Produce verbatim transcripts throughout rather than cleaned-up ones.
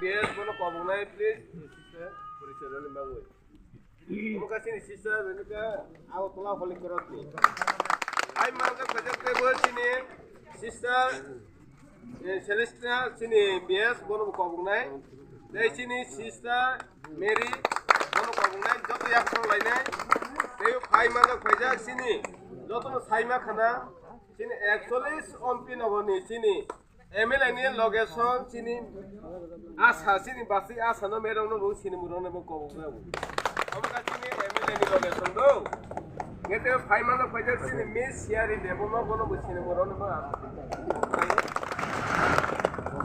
B S bono koboknai, please, sister, porichoi rwni bagwi. Omo kha chini sister, Renuka, Agartala Holy Cross ni. Hai manjak khajak teibo chini sister, eh, Celestina, chini B S bono koboknai. Tei chini sister Mary bono koboknai, joto yakrok lainai. Tei phai manjak phaijak chini, jotono saima khana, chini ekchollis Ompi Nogor ni chini M L A ni location chini asa, chini basi asa no merong no bo chini murong no bo kobok jago. Omo ka chini M L A ni location do. Ngete phai manjak phaijak chini Miss Siyari Debbarma bono bo chini murong no bo asa.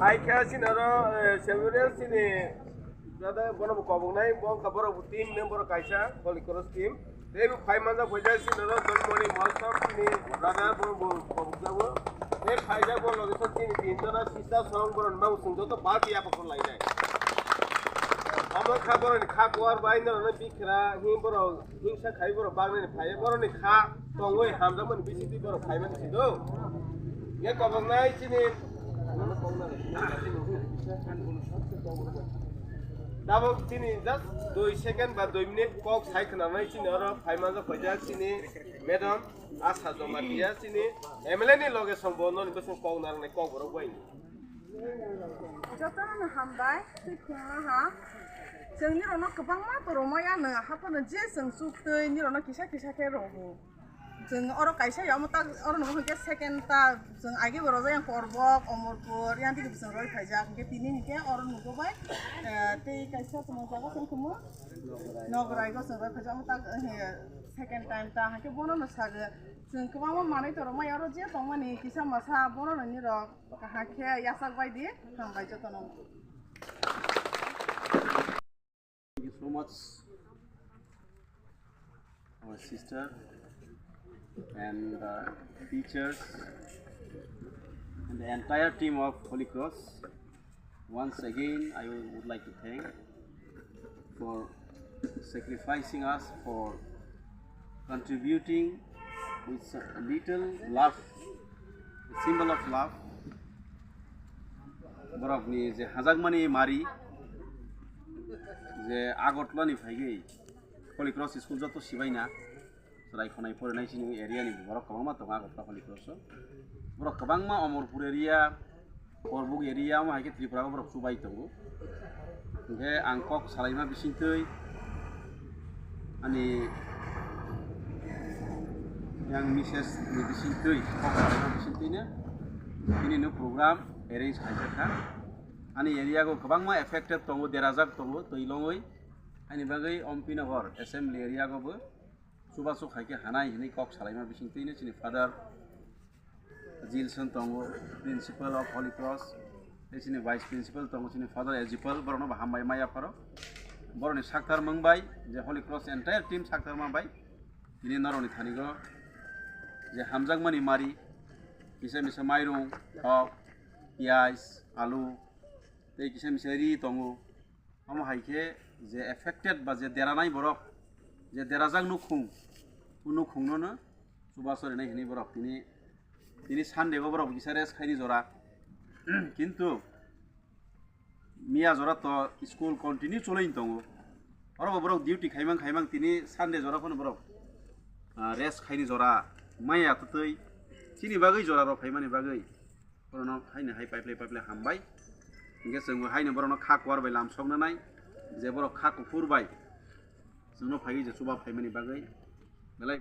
Hai kha chini oro, eh, Silveria chini brother bono bo kobok nai, bo ka borok bo team member kaisa, Holy Cross team. Tei bo phai manjak phaijak chini oro Donmoni Mostok chini brother bo bo kobok jago. Tei phaijak bo loge sok chini tin jona sister song borok ni bagwi chwng joto party apa ko lainai. Omo kha borok ni kha kuar bai no no bikra hi borok himsa khai borok bagwi ni phai borok ni kha tongwi hamjak mani bisi di borok phai mani sido. Ye kobok nai chini Tabok chini just dui second ba dui minute kok sai khwnamai chini oro phai manjak phaijak chini madam Asha Jamatia chini M L A ni loge song bo noni bwswng kok narwknai kok borok bai. Jotono hambai twi khungno ha. Chwng nirokno kwbangma toromaya no haphano je chwng chuk twi nirokno kisa kisa khe rogo. Chwng oro kaisa ya, omo tak, oro nukgo hwnkhe second ta, chwng age bo rojak yang Korbok, Omorpur, yang tini bo chwng roi phaijak, hwnkhe tini hwnkhe oro nukgo bai, eh, tei kaisa tongmo jaga chwng thwngmo Nograi go chwng roi phaijak, omo tak, eh, second time ta, hwnkhe bono no sago, chwng kwbangma manwi tongmani oro je tongmani kisa masa bono no nirok kaham khe yachak bai di, hambai jotono. Thank you so much, our sister and the teachers and the entire team of Holy Cross. Once again, I would like to thank for sacrificing us, for contributing with a little love, a symbol of love. Borokni je hajakmani mari, je Agartala ni phaigwi Holy Cross school joto sibaina chwrai khonai porinai chini area ni borok kwbangma tongo Agartala Holy Cross o. Borok kwbangma Omorpur area, Korbok area omo hai khe Tripura o borok chubai tongo. Hwnkhe ang kok salaima bisingtwi ani yang misses ni bisingtwi kok salaima bisingtwino bini no program arrange khaijak kha. Ani area o kwbangma affected tongo, derajak tongo twi longwi. Ani bagwi Ompi Nogor assembly area o bo chubachu khai khe hanai hinwi kok salaima bisingtwino chini father Jilson tongo, principal of Holy Cross, tei chini vice principal tongo, chini father Ajipal, borokno bo hambai maya pharo. Borokni saktar mung bai je Holy Cross entire team saktar ma bai tini norokni thani go je hamjakmani mari, kisa misa mairung, thok, piyaj, alu, tei kisa misa ri tongo. Omo hai khe je affected ba je deranai borok, je derajak nukhung, o nukhungno no chubachu rinai hinwi borok tini, tini Sunday o borok kisa rest khaini jora. Kintu miya jora to school continue cholaini tongo. Oro bo borok duty khaimang khaimang tini Sunday jora phano borok, ah, rest khaini jora maya twtwi chini bagwi jora rok phaimani bagwi. Borokno haino hai paiplai paiplai hambai. Hingke chwngbo haino borokno kha kuar bai lamsok nanai, je borok kha kuphur bai chwngno phaiwi je chuba phaimani bagwi.